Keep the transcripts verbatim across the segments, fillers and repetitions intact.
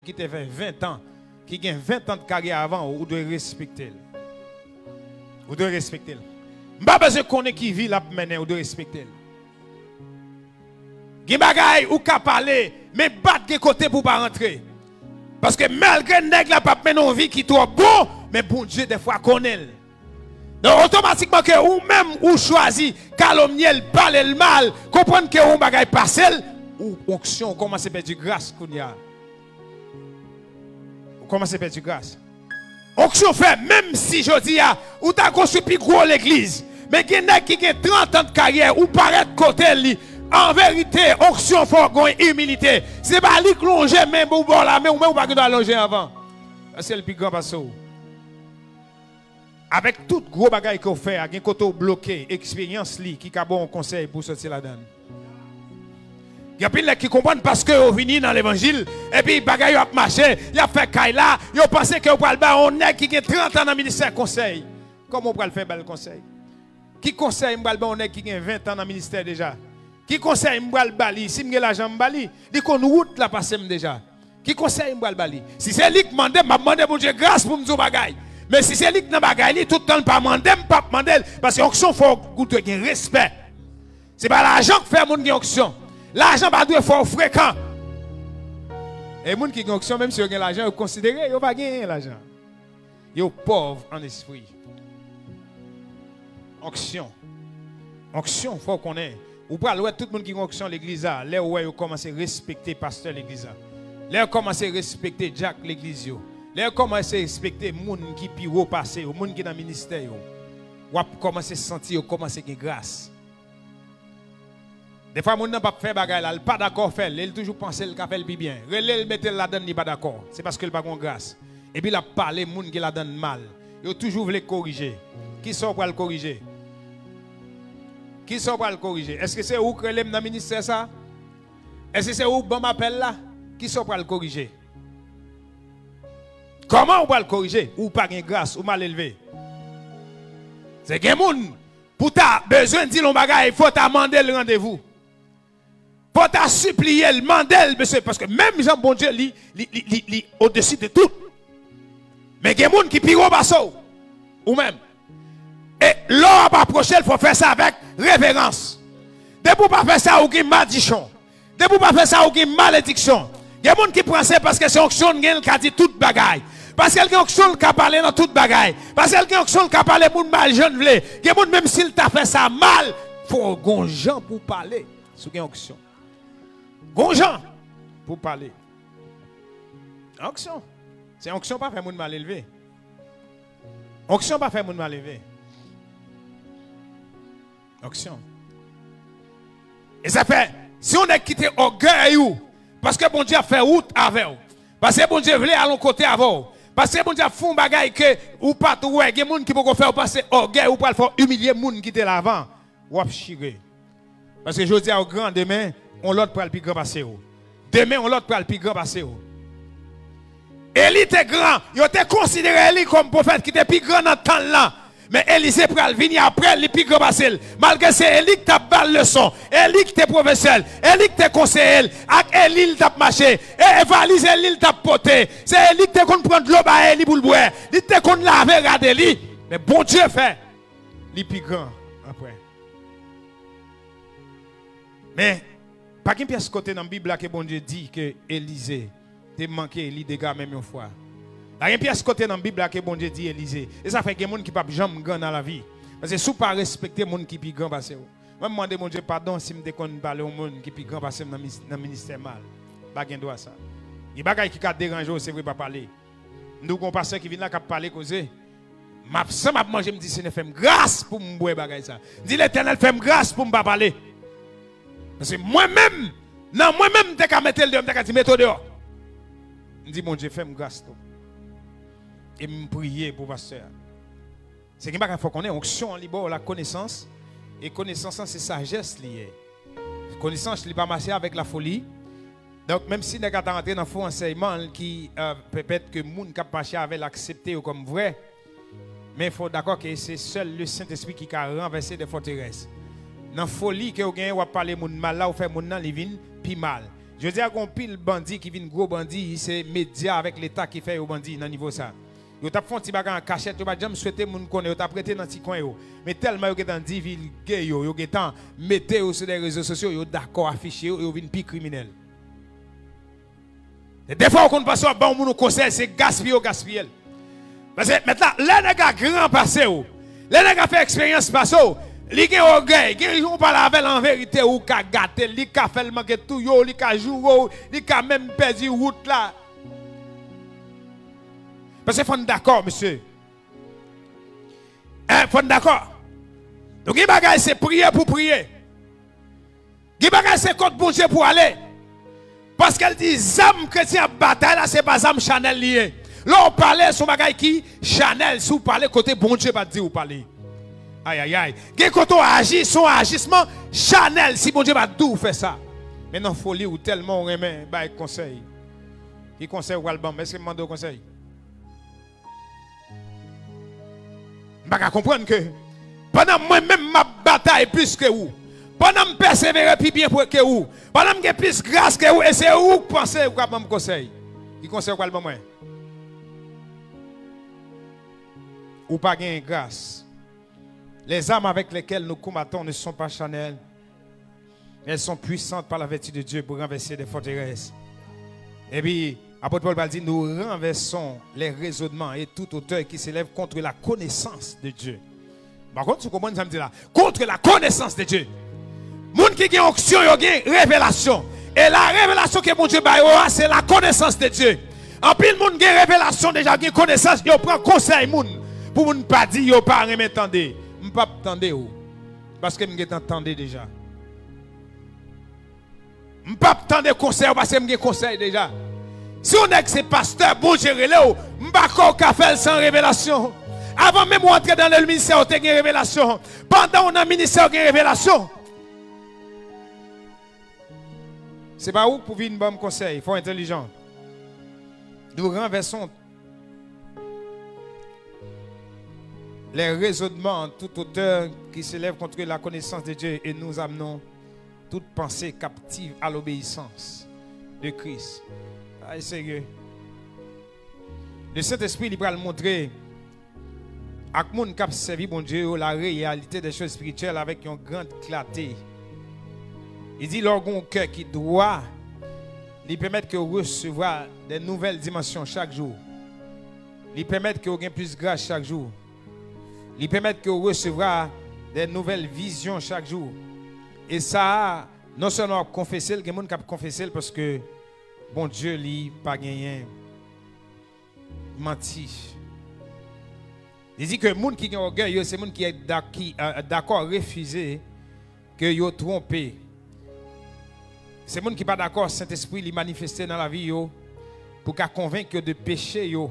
ki te fè ven tan, ki gen ven tan de karyè avan ou, ou dwe respekte l. Ou dwe respekte l. M pa bezwen konnen ki vi l ap mennen, ou dwe respekte l. Gen bagay ou ka pale, men bat gen kote pou w pa rantre. Paske malgre nèg la p ap mennen yon vi ki twò bon, men Bondye dèfwa konnen l. Donk, otomatikman ke ou menm ou chwazi kalomnye l, pale l mal, konprann ke yon bagay pase l, ou onksyon, ou kòmanse pèdi gras kounye a. Ou kòmanse pèdi gras. Onksyon fè, menm si jodi a, ou ta konstwi pi gwo legliz, men gen nèg ki gen trant an de karyè, ou parèt kote li. An verite, onksyon fè w gen imilite. Se pa li k lonje men pou ba w lamen, ou menm ou pa gen dwa lonje anvan. Paske l pi gran pase w. Avèk tout gwo bagay ke w fè a, gen kote w bloke, eksperyans li ki ka ba w yon konsèy pou w soti ladan l. Gen anpil nèg ki konprann paske yo vini nan levanjil, epi bagay yo ap mache, y ap fè kay la, yo panse ke yo pral ba yon nèg ki gen trant an nan ministè konsèy. Kòman w pral fè ba l konsèy? Ki konsèy m pral ba yon nèg ki gen ven tan nan ministè deja? Ki konsèy m pral ba li? Si m gen lajan, m ba li. Li konn wout la pase m deja. Ki konsèy m pral ba li? Si se li k mande m, m ap mande Bondye gras pou m di yon bagay. Men si se li k nan bagay li, tout tan l pa mande m, m p ap mande l. Paske onksyon fè w dwe gen respè. Se pa lajan k fè moun gen onksyon. Lajan pa dwe fè w frekan. E moun ki gen onksyon, menm si yo gen lajan, yo konsidere yo pa gen lajan. Yo pòv an espri. Onksyon. Onksyon, fò w konnen. Ou pral wè tout moun ki gen onksyon legliz la, lè w wè yo kòmanse respekte pastè legliz la. Lè yo kòmanse respekte dyak legliz yo. Lè yo kòmanse respekte moun ki pi wo pase yo, moun ki nan ministè yo. W ap kòmanse santi yo kòmanse gen gras. Defwa moun nan p ap fè bagay la, l pa dakò fè l, e l toujou panse l ka fè l pi byen. Rele l, mete l ladan l, li pa dakò. Se paske l pa gen gras. Epi l ap pale moun ki ladan l mal. Yo toujou vle korije. Kisa w pral korije? Kisa w pral korije? Èske se ou k rele m nan ministè sa? Èske se ou k ban m apèl la? Kisa w pral korije? Kòman w pral korije? Ou pa gen gras, ou mal elve. Se gen moun, pou ta bezwen di l yon bagay, fò ta mande l randevou. Fò ta sipliye l, mande l, mesye, paske menm jan Bondye li, li, li, li, li odesi de tout. Men gen moun ki pi wo pase w, ou menm. E lè w ap apwoche l, fò w fè sa avèk reverans. Depi w pa fè sa, ou gen madichon. Depi w pa fè sa, ou gen malediksyon. Gen moun ki panse paske se onksyon l gen, l ka di tout bagay. Paske l gen onksyon, l ka pale nan tout bagay. Paske l gen onksyon, l ka pale moun mal jan l vle. Gen moun, menm si l ta fè sa mal, fò w gon jan pou w pale. Si w gen onksyon, gon jan pou w pale. Onksyon. Se onksyon pa fè moun mal elve. Onksyon pa fè moun mal elve. Onksyon. E sa fè, si yon nèg kite ògèy ou, paske Bondye ap fè wout avè w, paske Bondye vle al yon kote avè w, paske Bondye ap fè yon bagay ke ou pa t wè, gen moun ki poko fè w pase ògèy, ou pral fè w imilye moun ki te la avan, w ap chire. Paske jodi a ou gran, demen, yon lòt pral pi gran pase w. Demen, yon lòt pral pi gran pase w. Eli te gran, yo te konsidere Eli kòm pwofèt ki te pi gran nan tan l lan. Men Elize pral vini apre l, li pi gran pase l. Malgre se Eli ki t ap ba l leson, Eli ki te pwofesè l, Eli ki te konseye l, ak Eli l t ap mache, e, e valiz Eli l t ap pote. Se Eli ki te konn pran dlo ba Eli pou l bwè, li te konn lave rad Eli. Men Bondye fè li pi gran apre. Men, pa gen pyès kote nan Bib la ke Bondye di ke Elize te manke li dega menm yon fwa. Pa gen pyès kote nan Bib la ke Bondye di Elize. E sa fè gen moun ki p ap janm gran nan lavi. Paske si w pa respekte moun ki pi gran pase w. Mwen, m mande Bondye padon si m te konn pale yon moun ki pi gran pase m nan mis-, nan ministè mal. Pa gen dwa sa. Gen bagay ki ka deranje w, se vre, pa pale. M di w gon pastè ki vin la k ap pale koze. M ap, san m ap manje, m di, "Senyè, fè m gras pou m bwè bagay sa." M di, "Letènèl, fè m gras pou m pa pale." Paske mwen menm, nan mwen menm, m te ka mete l deyò, m te ka di, "Mete w deyò." M di, "Bondye, fè m gras tou." E m priye pou pastè a. Se gen bagay fò konnen, onksyon an li ba w lakonesans, e konesans lan se sajès li ye. Konesans li pa mache avèk lafoli. Donk, menm si nèg la ta rantre nan fo ansèyman l ki, euh, pèmèt ke moun k ap mache avè l aksepte yo kòm vrè, men fò w dakò ke se sèl Lesentespri ki ka ranvèse de fòterès. Nan foli ke w genyen, w ap pale moun mal la, ou fè moun nan, li vin pi mal. Jodi a, gen yon pil bandi ki vin gwo bandi, se medya avèk Leta ki fè yo bandi nan nivo sa. Yo t ap fè yon ti bagay an kachèt, yo pa t janm swete moun konnen, yo t ap rete nan ti kwen yo. Men tèlman yo gentan divilge yo, yo gentan mete yo sou de rezo sosyo, yo dakò afiche yo, yo vin pi kriminèl. E defwa ou konn panse w ap ba yon moun yon konsèy, se gaspiye w gaspiye l. Paske, mentnan, lè nèg la gran pase w, lè nèg la fè eksperyans pase w, li gen ògèy, gen jan w pale avè l an verite, ou ka gate l, li ka fè l manke touye w, li ka joure w, li ka menm pèdi wout la. Paske fò n dakò, mesye. Hein, fò n dakò. Donk, gen bagay se priye pou priye. Gen bagay se kot Bondye pou ale. Paske l di zam kretyen ap batay la, se pa zam chanèl li ye. Lè w pale, se yon bagay ki chanèl, si w pale kote Bondye pa t di w pale. Ayayay. Gen kote w aji, se yon ajisman chanèl, si Bondye pa t di w fè sa. Men nan foli w, tèlman w renmen bay konsèy. Ki konsèy w pral ban m? Èske m mande w konsèy? M pa ka konprann ke pandan mwen menm m ap batay plis ke ou, pandan m pèsevere pi byen ke ou, pandan m gen plis gras ke ou, e se ou k panse ou ka ban m konsèy. Ki konsèy ou pral ban mwen? Ou pa gen gras. Les armes avec lesquelles nous combattons ne sont pas charnelles, mais elles sont puissantes par la vertu de Dieu pour renverser des forteresses. Epi, apot Pòl pral di, nous renversons les raisonnements et toute hauteur qui s'élève contre la connaissance de Dieu. M pa konn si w konprann sa m di la. Contre la connaissance de Dieu. Moun ki gen onksyon, yo gen revelasyon. E la revelasyon ke Bondye ba yo a, se la connaissance de Dieu. Anpil moun gen revelasyon deja, gen konesans, yo pran konsèy moun. Pou moun pa di yo pa renmen tande. M p ap tande w. Paske m gentan tande deja. M p ap tande konsèy ou paske m gen konsèy deja. Si yon nèg se pastè, Bondye rele w, m pa kwè w ka fè l san revelasyon. Avan menm ou antre nan le ministè, ou te gen revelasyon. Pandan ou nan ministè, ou gen revelasyon. Se pa ou k pou vin ban m konsèy, fò w entèlijan. Nous renversons les raisonnements, toute hauteur qui s'élève contre la connaissance de Dieu, et nous amenons toute pensée captive à l'obéissance de Christ. Ay, serye. Le Saint-Esprit, li pral montre ak moun k ap sèvi Bondye yo la réalité des choses spirituelles avec yon grand clarté. Li di, lè w gen yon kè ki dwa, li pèmèt ke w resevwa de nouvèl dimansyon chak jou. Li pèmèt ke w gen plis gras chak jou. Li pèmèt ke w resevwa de nouvèl vizyon chak jou. E sa a, non sèlman w ap konfese l, gen moun k ap konfese l paske Bondye, li pa genyen manti. Li di ke moun ki gen ògèy yo, se moun ki dak-, ki, euh, dakò refize ke yo twonpe. Se moun ki pa dakò Sentespri li manifeste nan lavi yo pou ka konvenk yo de peche yo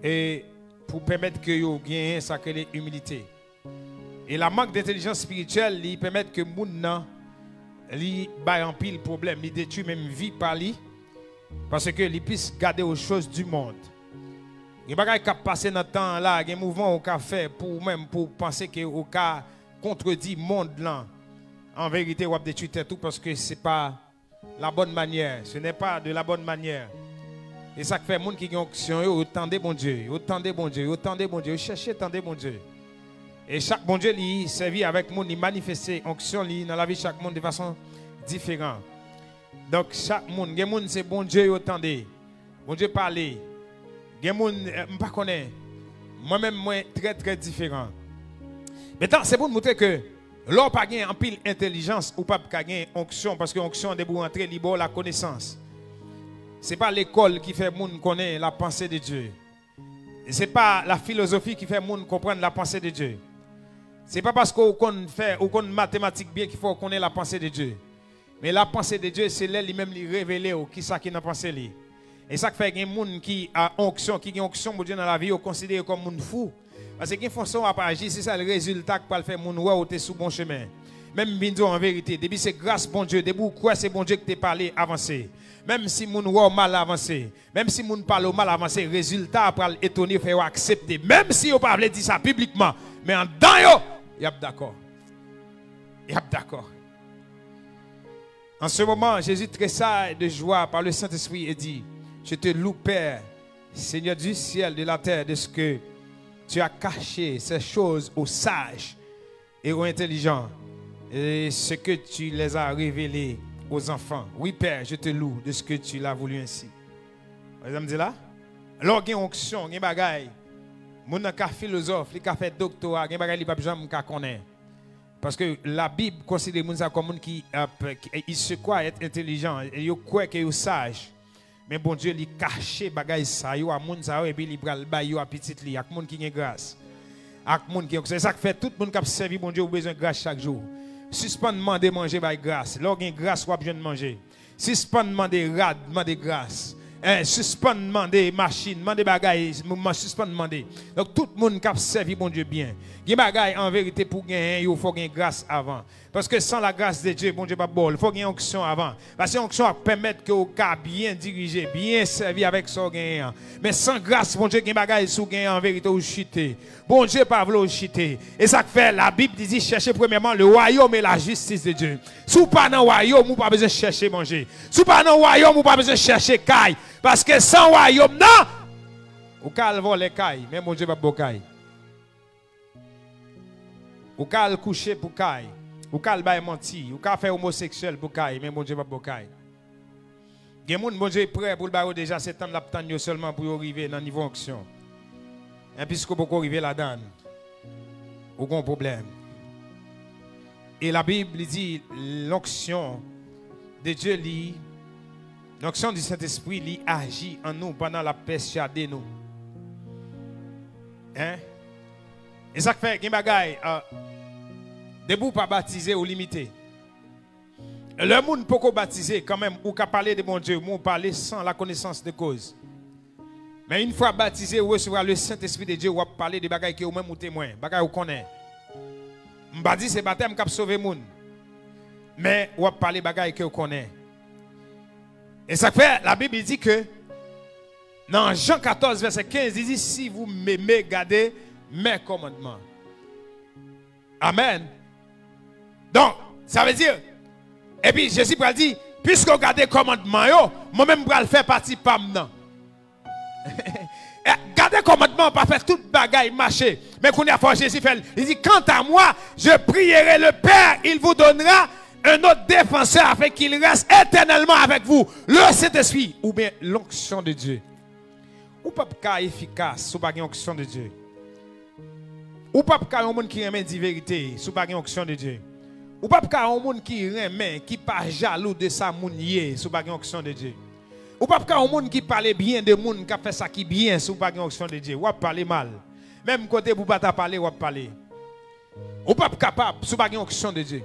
e pou pèmèt ke yo genyen sa k rele imilite. E la mank de entèlijans espirityèl, li pèmèt ke moun nan, li bay anpil pwoblèm, li detwi menm vi pa li, paske li plis gade aux choses du monde. Gen bagay k ap pase nan tan an la, gen mouvman ou ka fè pou ou menm, pou w panse ke ou ka kontredi mond lan. An verite, w ap detwi tèt ou, paske se pa la bonne manière. Ce n'est pas de la bonne manière. E sa k fè moun ki gen onksyon yo, yo tande Bondye, yo tande Bondye, yo tande Bondye, yo chèche tande Bondye. E chak Bondye li sèvi avèk moun, li manifeste onksyon li nan lavi chak moun de fason diferan. Donk, chak moun, gen moun se Bondye yo tande. Bondye pale. Gen moun, eh, m pa konnen. Mwen menm, mwen trè, trè diferan. Mentnan, se pou n montre ke lè w pa gen anpil entèlijans, ou p ap ka gen onksyon, paske onksyon, depi w antre, li ba w lakonesans. Se pa lekòl ki fè moun konnen la pensée de Dieu. Se pa la filozofi ki fè moun konprann la pensée de Dieu. Se pa paske ou konn fè, ou konn matematik byen ki fè w konnen la pensée de Dieu. Men la pensée de Dieu, se lè li menm li revele w kisa ki nan panse li. E sa k fè gen moun ki a onksyon, ki gen onksyon Bondye nan lavi yo, konsidere kòm moun fou. Paske gen fason w ap aji, se sèl rezilta k pral fè moun wè w te sou bon chemen. Men m vin di w an verite, depi se gras Bondye, depi w kwè se Bondye ki te pale, avanse. Menm si moun wè w mal, avanse. Menm si moun pale w mal, avanse, rezilta a pral etone yo, fè yo aksepte. Menm si yo pa vle di sa piblikman, men anndan yo, y ap dakò. Y ap dakò. En ce moment, Jésus tressaille de joie par le Saint-Esprit et dit, je te loue, Père, Seigneur du ciel, de la terre, de ce que tu as caché ces choses aux sages et aux intelligents, et ce que tu les as révélées aux enfants. Oui, Père, je te loue de ce que tu l'as voulu ainsi. Wè sa m di la? Lè w gen onksyon, gen bagay, moun nan ka filozòf, li ka fè doktora, gen bagay li p ap janm ka konnen. Paske Labib konsidere moun sa kòm moun ki, euh, ki, ils se croient être intelligents, e yo kwè ke yo saj. Men Bondye, li kache bagay sa yo a moun sa yo, epi li pral bay yo a pitit li, ak moun ki gen gras, ak moun ki gen onksyon. E sa k fè tout moun k ap sèvi Bondye, ou bezwen gras chak jou. Sispann mande manje bay gras. Lè w gen gras, w ap jwenn manje. Sispann mande rad, mande gras. Eh, sispann mande machin, mande bagay, m-, m-, sispann mande. Donk, tout moun k ap sèvi Bondye byen, gen bagay an verite pou genyen yo, fò gen gras avan. Paske sans la grâce de Dieu, Bondye p ap ba w l. Fò gen onksyon avan. Paske onksyon ap pèmèt ke w ka byen dirije, byen sèvi avèk sa w genyen an. Men san gras Bondye, gen bagay si w genyen an verite, ou chite. Bondye pa vle w chite. E sa k fè Labib di, di, chèche premyèman le royaume et la justice de Dieu. Si w pa nan wayòm, ou pa bezwen chèche manje. Si w pa nan wayòm, ou pa bezwen chèche kay. Paske san wayòm nan, ou ka al vòlè kay, men Bondye p ap ba w kay. Ou ka al kouche pou kay. Ou ka al bay manti. Ou ka fè omoseksyèl pou kay, men Bondye p ap ba w kay. Gen moun Bondye prè pou l ba yo deja, se tann l ap tann yo sèlman pou yo rive nan nivo onksyon. Enpiske w poko rive ladan l, ou gon pwoblèm. E Labib, li di, l'onction de Dieu, li, l'onction du Saint-Esprit, li aji an nou pandan l ap pèsyade nou. Hein? E sa k fè, gen bagay, euh, depi w pa batize, ou limite. Lè moun poko batize, kanmenm, ou ka pale de Bondye, men ou pale sans la connaissance de cause. Men une fois baptisé, ou resevwa le Saint-Esprit de Dieu, w ap pale de bagay ke ou menm ou temwen, bagay ou konnen. M pa di se batèm k ap sove moun, men w ap pale bagay ke ou konnen. E sa k fè, Labib di ke nan Jan katòz, vèsè kenz, li di, si vous m'aimez, gardez mes commandements. Amen. Donk, sa vle di, epi Jezi pral di, piske w gade kòmandman yo, mwen menm pral fè pati pa m nan. E, gade kòmandman pa fè tout bagay mache. Men kounye a fò Jezi fè l. Li di, quant à moi, je prierai le Père, il vous donnera un autre défenseur afin qu'il reste éternellement avec vous, le Saint-Esprit, ou bien l'onction de Dieu. Ou p ap ka efikas si w pa gen onksyon de Dye. Ou p ap ka yon moun ki renmen di verite si w pa gen onksyon de Dye. Ou p ap ka yon moun ki renmen, ki pa jalou de sa moun ye si w pa gen onksyon de Dye. Ou p ap ka yon moun ki pale byen de moun k ap fè sa ki byen si w pa gen onksyon de Dye. W ap pale mal. Menm kote pou w pa ta pale, w ap pale. Ou p ap kapab si w pa gen onksyon de Dye.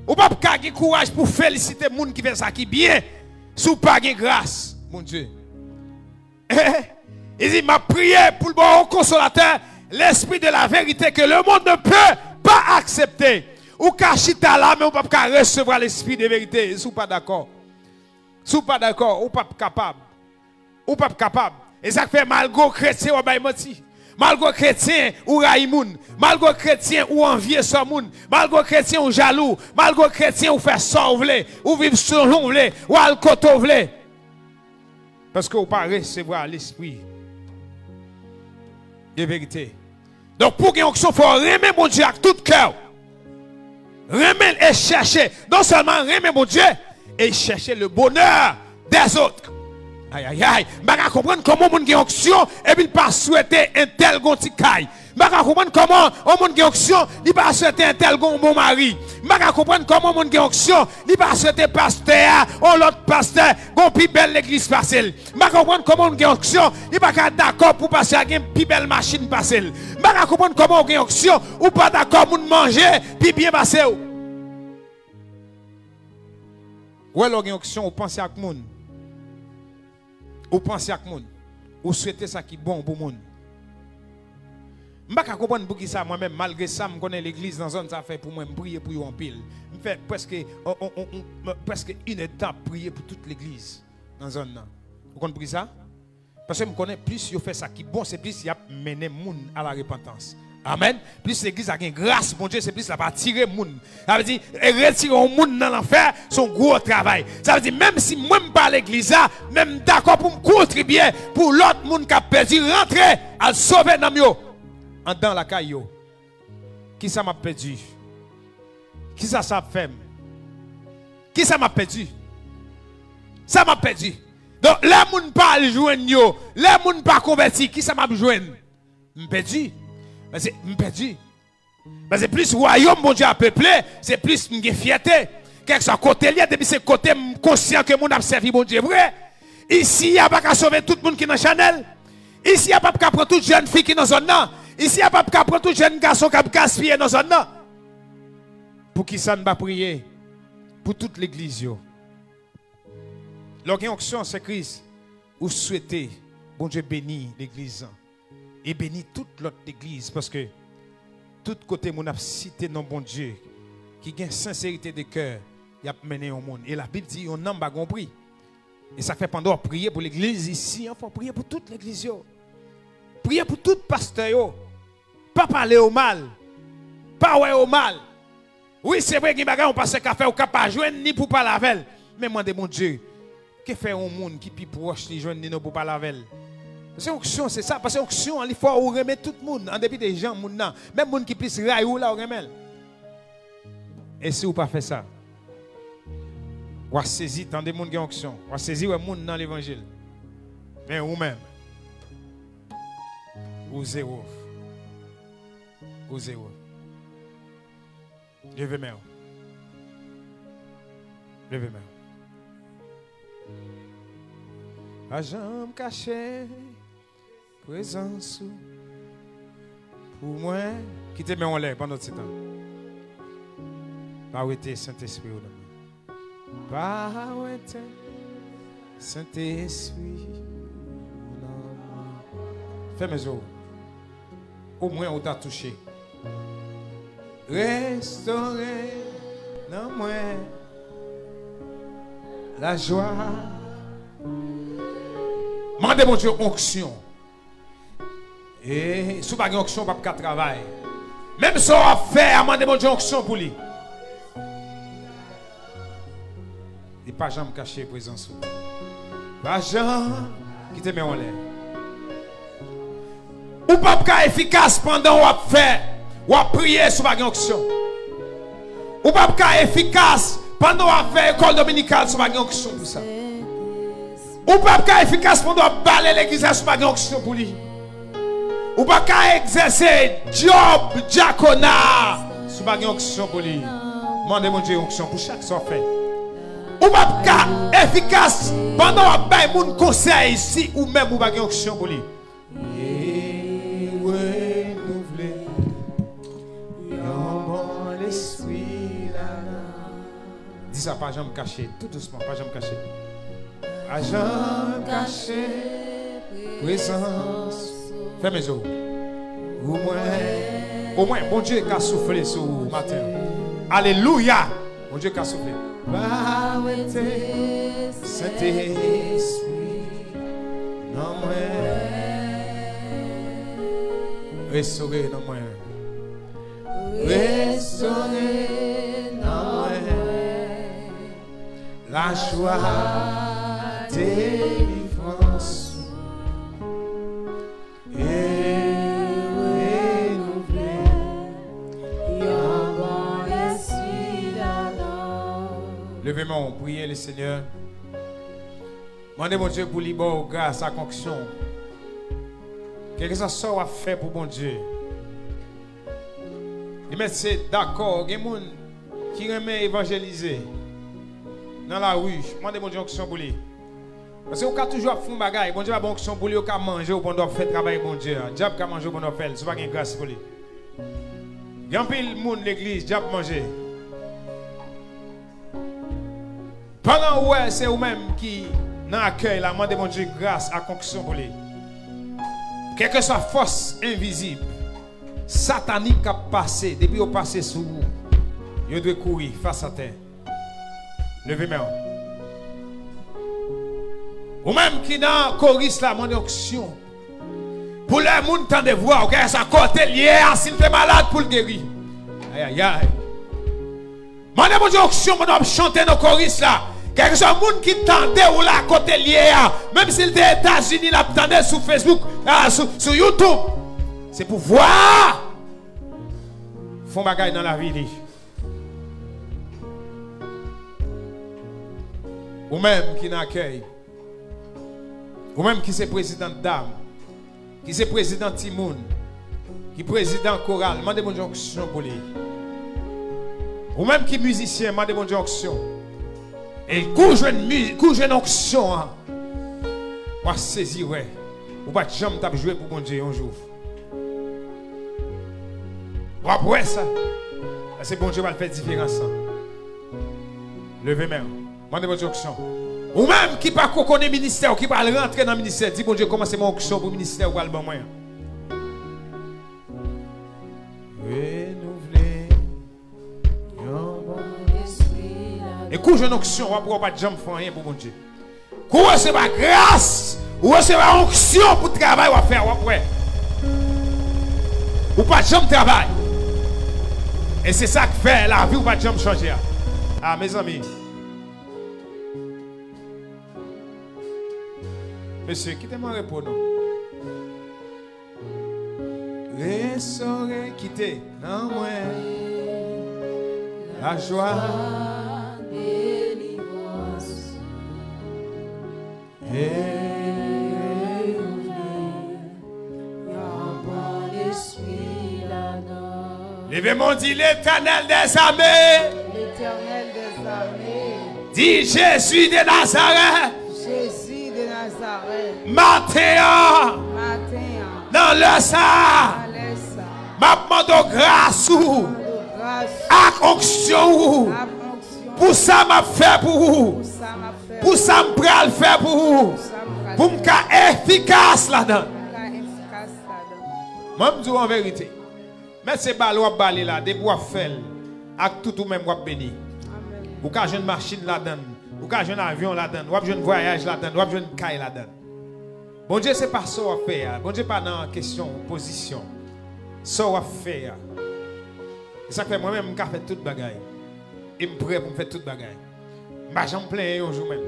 Ou p ap ka gen kouraj pou felisite moun ki fè sa ki byen si w pa gen gras Bondye. Li di, m ap priye pou l ba w yon konsolatè, lespri de la verite ke le monde ne peut pas accepter. Ou ka chita la, men ou p ap ka resevwa lespri de verite si w pa dakò. Si w pa dakò, ou p ap kapab. Ou p ap kapab. E sa k fè, malgre w kretyen, w ap bay manti. Malgre w kretyen, ou rayi moun. Malgre w kretyen, ou anvye sò moun. Malgre w kretyen, ou jalou. Malgre w kretyen, ou fè sa w vle. Ou viv selon w vle. Ou al kote w vle. Paske ou pa resevwa lespri de verite. Donk, pou gen onksyon, fò w renmen Bondye ak tout kè w. Renmen l e chèche. Non sèlman renmen Bondye, e chèche le bonheur des autres. Ay, ay, ay. M pa ka konprann kòman yon moun gen onksyon epi l pa swete entèl gon ti kay. M pa ka konprann kòman yon moun gen onksyon, li pa swete entèl gon bon mari. M pa ka konprann kòman yon moun gen onksyon, li pa swete pastè a, yon lòt pastè, gon pi bèl legliz pase l. M pa konprann kòman moun gen onksyon, li pa ka dakò pou pastè a gen pi bèl machin pase l. M pa ka konprann kòman ou gen onksyon, ou pa dakò moun manje pi byen pase w. Ou wè, lè w gen onksyon, ou panse ak moun. Ou panse ak moun. Ou swete sa ki bon pou moun. M pa ka konprann poukisa mwen menm, malgre sa m konnen legliz nan zòn sa fè pou mwen, m priye pou yo anpil. M fè prèske, on, on, on, on, prèske inèdtan ap priye pou tout legliz nan zòn nan. Ou konn poukisa? Paske m konnen plis yo fè sa ki bon, se plis y ap mennen moun a la repantans. Amèn. Plis legliz la gen gras Bondye, se plis l ap atire moun. Sa vle di, e retire yon moun nan lanfè, se yon gwo travay. Sa vle di, menm si mwen m pa legliz la, men m dakò pou m kontribye pou lòt moun k ap pèdi rantre, al sove nanm yo anndan lakay yo. Kisa m ap pèdi? Kisa sa ap fè m? Kisa m ap pèdi? Sa m ap pèdi. Donk, lè moun pa al jwenn yo, lè moun pa konvèti, kisa m ap jwenn? M pèdi. Paske m pèdi. Paske plis wayòm Bondye a peple, se plis m gen fyète. Kèlkeswa kote l ye, depi se kote m konsyan ke moun ap sèvi Bondye vre. Isi a pa ka sove tout moun ki nan chanèl. Isi a p ap ka pran tout jèn fi ki nan zòn nan. Isi a p ap ka pran tout jèn gason k ap gaspiye nan zòn nan. Poukisa n pa priye pou tout legliz yo? Lè w gen onksyon Sent Kris, ou swete Bondye beni legliz lan e beni tout lòt legliz, paske tout kote moun ap site non Bondye ki gen senserite de kè, y ap mennen yon moun. E Labib di yon nanm pa gen yon pri. E sa k fè pandan w ap priye pou legliz isi an, fò w priye pou tout legliz yo. Priye pou tout pastè yo. Pa pale yo mal. Pa wè yo mal. Wi, se vre, gen bagay yon pastè ka fè, ou ka pa jwenn ni pou pale avè l. Men mande Bondye, ke fè yon moun ki pi pwòch li jwenn li non pou pale avè l. Se onksyon, se sa. Paske onksyon an, li fè w renmen tout moun, an depi de jan moun nan. Menm moun ki plis rayi w la, ou renmen l. E si w pa fè sa, w a sezi tande moun gen onksyon. W a sezi wè moun nan levanjil. Men ou menm, ou zewo. Ou zewo. Leve men w. Leve men w. Pa janm kache prezans ou pou mwen. Kite men w anlè pandan ti tan. Pa wete Sentespri ou nan mwen. Pa wete Sentespri ou nan mwen. Fèmen je w. Omwen ou ta touche. Restore nan mwen lajwa. Mande Bondye onksyon. E si w pa gen onksyon, w p ap ka travay. Menm sa w ap fè a, mande Bondye onksyon pou li. Li pa janm kache prezans ou. Pa janm kite men w anlè. Ou p ap ka efikas pandan w ap fè, w ap priye si w pa gen onksyon. Ou p ap ka efikas pandan w ap fè lekòl dominikal si w pa gen onksyon pou sa. Ou p ap ka efikas pandan w ap bale legliz la si w pa gen onksyon pou li. Ou pa ka egzèse djòb dyakona a si w pa gen onksyon pou li. Mande Bondye onksyon pou chak sa w fè. Ou p ap ka efikas pandan w ap bay moun konsèy si ou menm ou pa gen onksyon pou li. E renouvle yon bon lespri ladan. Di sa, pa janm kache, tou dousman, pa janm kache. Pa janm kache prezans. Fèmen je w. Ou mwen. Omwen, Bondye ka soufle sou ou maten. Alelouya! Bondye ka soufle. Pa wete Sentespri nan mwen. Restore nan mwen. Restore nan mwen lajwa delivrans ou e renouvle yon bon lespri ladan. Leve men w, priye Lesenyè. Mande Bondye pou li ba w gras ak onksyon. Kèlkeswa sa w ap fè pou Bondye. Li mèt se dakò, gen moun ki renmen evanjelize nan lari. Mande Bondye onksyon pou li. Paske ou ka toujou ap fè yon bagay, Bondye pa ba w onksyon pou li, ou ka manje w pandan w ap fè travay Bondye a. Dyab ka manje w pandan w ap fè l, si w pa gen gras pou li. Gen anpil moun legliz, dyab manje. Pandan ou wè se ou menm ki nan akèy la, mande Bondye gras ak onksyon pou li. Kèlkeswa fòs envizib, satanik k ap pase, depi yo pase sou ou, yo dwe kouri fas atè. Leve men w. Ou menm ki nan koris la, mande onksyon. Pou lè moun tande vwa w, kèlkeswa kote l ye a, si l te malad, pou l geri. Ayayay. Mande Bondye onksyon pandan w ap chante nan koris la. Kèlkeswa moun ki tande w la kote l ye a, menm si l te Etazini, l ap tande sou Facebook, a, sou, sou YouTube. Se pou vwa a fè yon bagay nan lavi li. Ou menm ki nan akèy, ou menm ki se prezidan dam, ki se prezidan timoun, ki prezidan koral, mande Bondye onksyon pou li. Ou menm ki mizisyen, mande Bondye onksyon. E kou w jwenn mi-, kou w jwenn onksyon an, w a sezi wè. Ou pa t janm t ap jwe pou Bondye yon jou. W ap wè sa. Paske Bondye pral fè diferans lan. Leve men w. Mande Bondye onksyon. Ou menm ki pa ko konnen ministè w, ki pral rantre nan ministè, di Bondye kòmanse ban m onksyon pou ministè w pral ban mwen an. Renouvle yon bon. E kou w jwenn onksyon, w ap wè w pa t janm fè anyen pou Bondye. Kou w resevwa gras, ou resevwa onksyon pou travay w ap fè a, w ap wè. Ou pa t janm travay. E se sa k fè lavi w pa t janm chanje a. A, mezanmi. Mesye, kite m an repo non. Restore, kite nan mwen lajwa, delivrans, e yon bon lespri ladan. Leve men w, di, Letènèl dèzame. Letènèl dèzame. Di, Jezi de Nazarèt. Jezi de Nazarèt. Maten an. Maten an. Nan lè sa a. Nan lè sa a. M ap mande w gras ou. Mande w gras ou. Ak onksyon ou. Ak onksyon ou. Pou sa m ap fè pou ou. Pou sa m ap fè pou ou. Pou sa m pral fè pou ou. Pou sa m pral fè. Pou m ka efikas ladan. Pou m ka efikas ladan. Mwen, m di w an verite. Mèt se bale w ap bale la, depi w ap fè l, ak tout ou menm w ap beni. Amèn. Ou ka jwenn machin ladan l, ou ka jwenn avyon ladan l, w ap jwenn vwayaj ladan l, w ap jwenn kay ladan l. Bondye se pa sa w ap fè a, Bondye pa nan kesyon pozisyon. Sa w ap fè a. E sa k fè mwen menm m ka fè tout bagay. E m prè pou m fè tout bagay. M pa janm plenyen yon jou menm.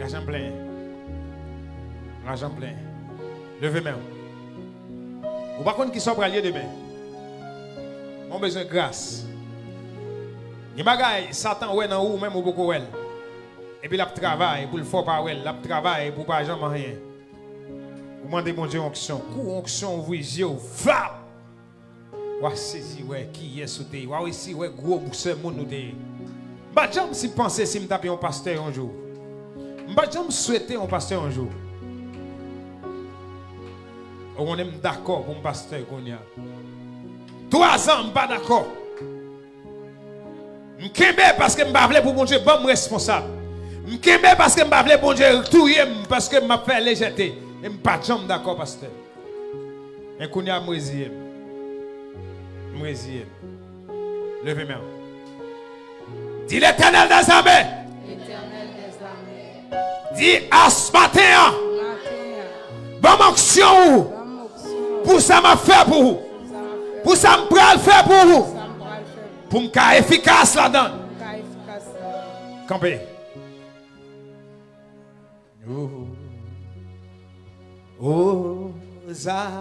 Lajan plen. Lajan plen. Leve men w. Ou pa konn kisa w pral ye demen. Mwen bezwen gras. Gen bagay Satan wè nan ou, menm ou poko wè l. Epi l ap travay pou l fè w pa wè l. L ap travay pou w pa janm anyen. Ou mande Bondye onksyon. Kou onksyon ouvri zye w. Vap! W a sezi wè kiyès ou te ye. W a resi wè gwo bousè moun ou te ye. M pa t janm si panse si m t ap yon pastè yon jou. M pa t janm swete yon pastè yon jou. Ou konnen m dakò pou m pastè kounye a. Twazan m pa dakò. M kenbe paske m pa vle pou Bondye ban m responsab. M kenbe paske m pa vle Bondye touye m paske m ap fè lejète. E m pa t janm dakò, pastè. Men kounye a, m reziye m. M reziye m. Leve men w. Di, Letènèl dèzame. Letènèl dèzame. Di, as maten an. Maten an. Ban m onksyon ou. Ban m onksyon ou. Pou sa m ap fè pou ou. Pou sa m ap fè. Pou sa m pral fè pou ou. Pou sa m pral fè pou ou. Pou m ka efikas ladan. Pou m ka efikas ladan. Kanpe. Ozana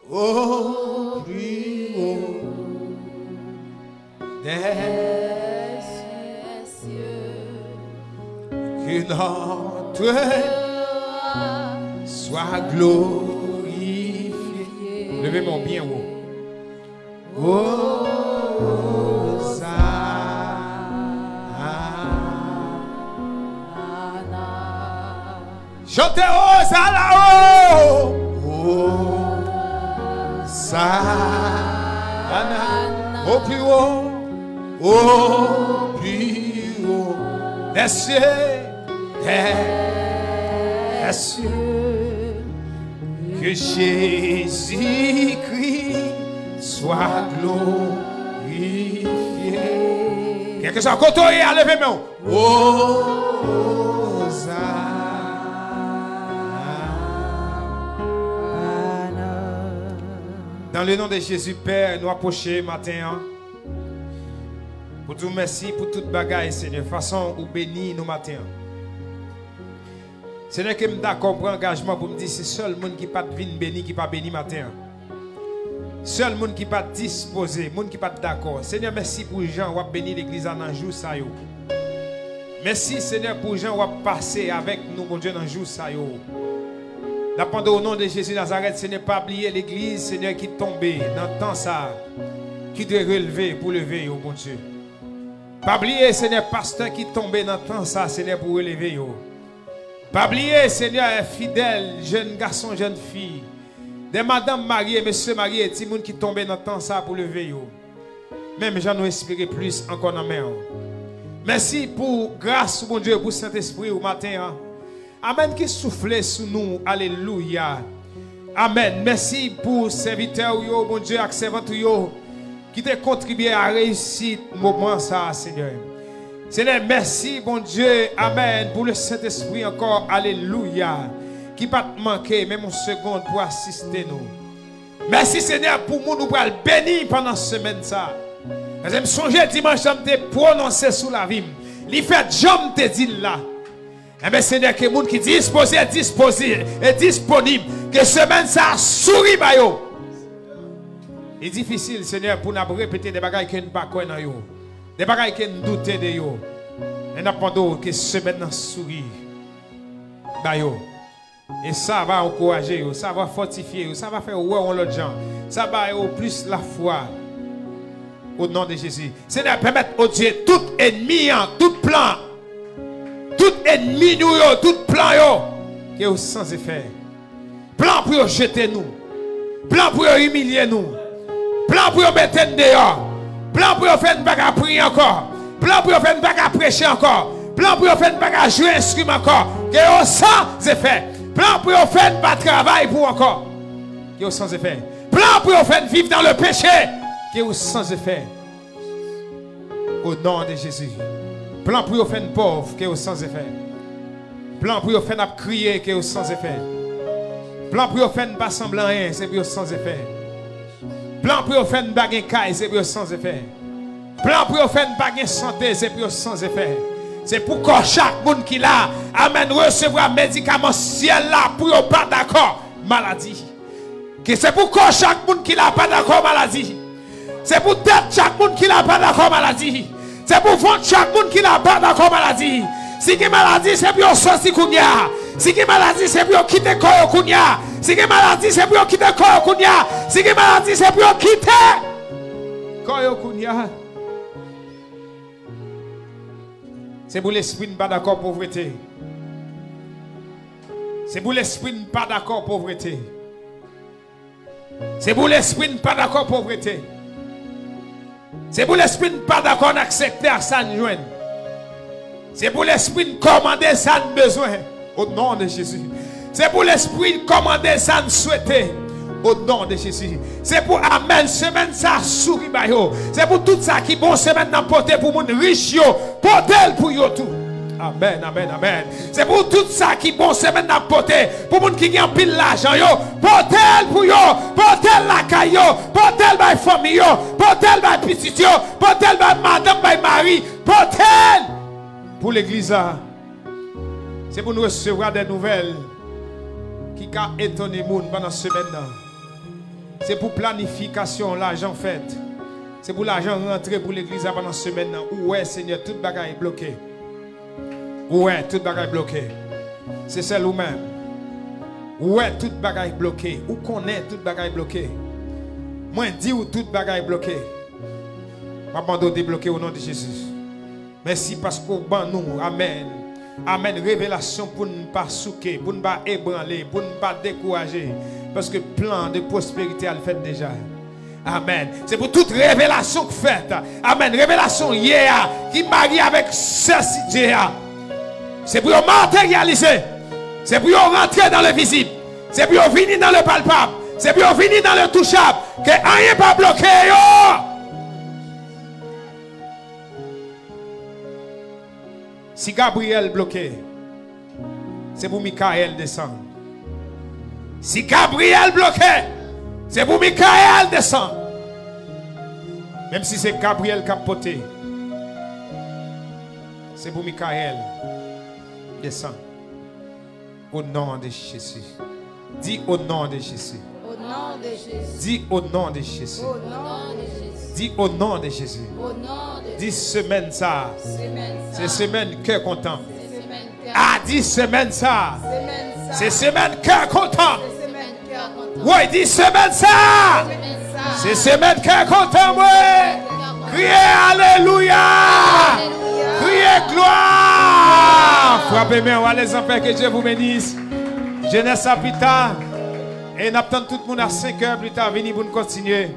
au plus haut des cieux, que notre roi soit glorifié. Leve men w byen wo. Ozana. Chante Ozana, oh. Ozana. Au plus haut, au plus haut des cieux, des cieux. Que Jésus-Christ soit glorifié. Kèlkeswa kote w ye a, leve men w. Ozana. Dans le nom de Jésus, Pè, nou apwoche maten an pou di w mèsi pou tout bagay, Senyè, fason ou beni nou maten an. Senyè, ke m dakò pran angajman pou m di se sèl moun ki pa t vin beni ki pa beni maten an. Sèl moun ki pa t dispoze, moun ki pa t dakò. Senyè, mèsi pou jan w ap beni legliz la nan jou sa yo. Mèsi, Senyè, pou jan w ap pase avèk nou, Bondye, nan jou sa yo. N ap mande o non de Jezi Nazarèt, Senyè, pa bliye legliz, Senyè, ki tonbe nan tan sa a, ki dwe releve pou leve yo, Bondye. Pa bliye, Senyè, pastè ki tonbe nan tan sa a, Senyè, pou releve yo. Pa bliye, Senyè, fidèl, jèn gason, jèn fi, de madanm marye, mesye marye, timoun ki tonbe nan tan sa a pou leve yo. Menm jan nou espere plis ankò nan men w. Mèsi pou gras ou, Bondye, pou Sentespri ou maten an. Amèn, ki soufle sou nou. Alelouya. Amèn. Mèsi pou sèvitè ou yo, Bondye, ak sèvant ou yo ki te kontribye a reyisit moman sa a, Senyè. Senyè, mèsi, Bondye. Amèn. Pou le Sentespri ankò. Alelouya. Ki pa t manke menm yon segonn pou asiste nou. Mèsi, Senyè, pou moun ou pral beni pandan semèn sa a. Paske m sonje dimanch lan m te pwononse sou lavi m. Li fèt jan m te di l la. Enben, Senyè, ke moun ki dispoze, dispoze e disponib, ke semèn sa a souri ba yo. Li difisil, Senyè, pou n ap repete de bagay ke n pa kwè nan yo, de bagay ke n doute de yo. Men n ap mande w ke semèn nan souri ba yo. E sa va ankouraje yo, sa va fòtifye yo, sa va fè yo wè yon lòt jan, sa ba yo plis lafwa. O non de Jezi. Senyè, pèmèt, o Dye, tout ènmi an, tout plan, tout ènmi nou yo, tout plan yo, ke yo san efè. Plan pou yo jete nou. Plan pou yo imilye nou. Plan pou yo mete n deyò. Plan pou yo fè n pa ka priye ankò. Plan pou yo fè n pa ka preche ankò. Plan pou yo fè n pa ka jwe enstriman ankò. Ke yo san efè. Plan pou yo fè n pa travay pou ankò. Ke yo san efè. Plan pou yo fè n viv dans le péché. Ke yo san efè. O non de Jezi. Plan pou yo fè n pòv, ke yo san efè. Plan pou yo fè n ap kriye, ke yo san efè. Plan pou yo fè n pa sanble anyen, se pou yo san efè. Plan pou yo fè n pa gen kay, se pou yo san efè. Plan pou yo fè n pa gen sante, se pou yo san efè. Se pou kò chak moun ki la, amèn, resevwa medikaman syèl la pou yo pa dakò maladi. Ke se pou kò chak moun ki la pa dakò maladi. Se pou tèt chak moun ki la pa dakò maladi. Se pou vant chak moun ki la pa dakò maladi. Si gen maladi, se pou yo sòti kounye a. Si gen maladi, se pou yo kite kò yo kounye a. Si gen maladi, se pou yo kite kò yo kounye a. Si gen maladi, se pou yo kite kò yo kounye a. Se pou lespri n pa dakò povrete. Se pou lespri n pa dakò povrete. Se pou lespri n pa dakò povrete. Se pou lespri n pa dakò n aksepte a sa n jwenn. Se pou lespri n kòmande sa n bezwen. O non de Jezi. Se pou lespri n kòmande sa n swete. O non de Jezi. Se pou amèn semèn sa souri ba yo. Se pou tout sa ki bon semèn nan pote pou moun rich yo. Pote l pou yo tou. Amèn, amèn, amèn. Se pou tout sa ki bon semèn nan pote pou moun ki gen anpil lajan yo. Pote l pou yo. Pote l lakay yo. Pote l bay fanmi yo. Pote l bay pitit yo. Pote l bay madanm, bay mari. Pote l pou legliz la. Se pou n resevwa de nouvèl ki ka etone moun pandan semèn nan. Se pou planifikasyon lajan fèt. Se pou lajan rantre pou legliz la pandan semèn nan. Ou wè, Senyè, tout bagay bloke. Ou wè, tout bagay bloke. Se sèl ou menm. Ou wè, tout bagay bloke. Ou konnen tout bagay bloke. Mwen di w tout bagay bloke. M ap mande w debloke o non de Jezi. Mèsi paske w ban nou, amèn, amèn, revelasyon pou n pa souke, pou n pa ebranle, pou n pa dekouraje, paske plan de pwosperite a l fèt deja. Amèn. Se pou tout revelasyon k fèt, amèn, revelasyon yè a ki marye avèk sè Sidye a, se pou yo materyalize, se pou yo rantre nan lenvizib, se pou yo vini nan lepalpab, se pou yo vini nan letouchab, ke anyen pa bloke yo. Si Gabriyèl bloke, se pou Mikayèl desann. Si Gabriyèl bloke, Se pou Mikayèl desann. Menm si se Gabriyèl k ap pote. Se pou Mikayèl desann. Au nom de Jésus. Dis au nom de Jésus. Au nom de Jésus. Dis au nom de Jésus. Au nom de Jésus. Dis au nom de Jésus. Au nom de Dis semèn sa. Semaine Se semèn kè kontan. Semaine Ah, dis semèn sa. Semaine Se semèn kè kontan. Semaine cœur content. Woy, dis semèn sa. Se semèn kè kontan mwen. Kriye alelouya. Kriye glwa. Frape men w alèz anpè ke Dye vous bénisse. Jenès sa pita. E n ap tann tout moun a senk è pita vini pou n kontinye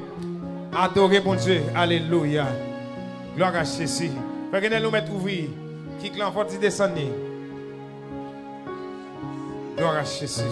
adore Bondye. Alelouya. Glwa a Jezi. Fè gen lè nou mèt ouvri. Kik lan fò ti desann li. Glwa a Jezi.